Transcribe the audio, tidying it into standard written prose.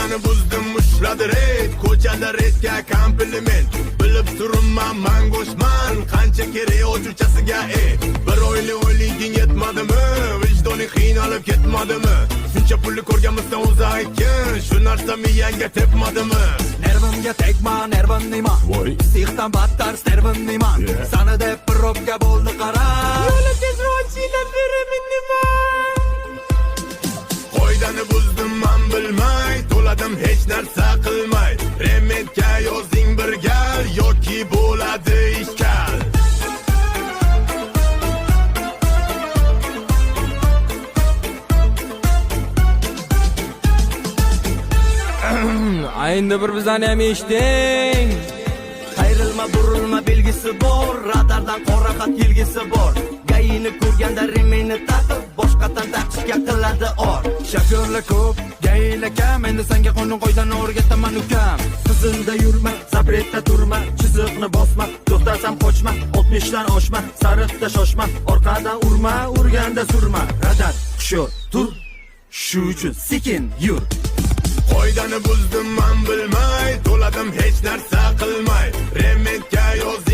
Qoidani buzdim, ushladi reyd. Ko'chada redga kompliment. Bilib turibman, man go'shtman. Qancha kerak ochuchasiga, e. Bir oylik oyliging yetmadimi? Vijdoning qiynalib ketmadimi? Shuncha pulni ko'rganmisan o'zi, aytgin. Shu narsa miyangga tepmadimi? Nervimga tegma, nervimniyman. Voy. Sixdan battar stervimniyman. Yeah. Sani deb probka bo'ldi, qara. Yo'li tezroq beraman nima? Qoidani buzdim man bilmay, to'ladim hech narsa qilmay. Rementga yozing bir gal yoki bo'ladi ishkal. Endi bir bizani ham eshiting. Qayrilma, burilma belgisi bor. Radardan qora xat kelgisi bor. Gayini ko'rganda remeni taqib, boshqatdan taqishga qiladi or. Shofyorlar ko'p, gaylar kam. Endi senga qonun qoidani o'rgataman, ukam. Qizilda yurma, запрет da turma, chiziqni bosma, to'xtasam qochma, 60 dan oshma, sariqda shoshma, orqadan urma, urganda surma. Radar, hushyor, tur, shu uchun sekin yur. Qoidani buzdim man bilmay, to'ladim hech narsa qilmay. Rementga yoz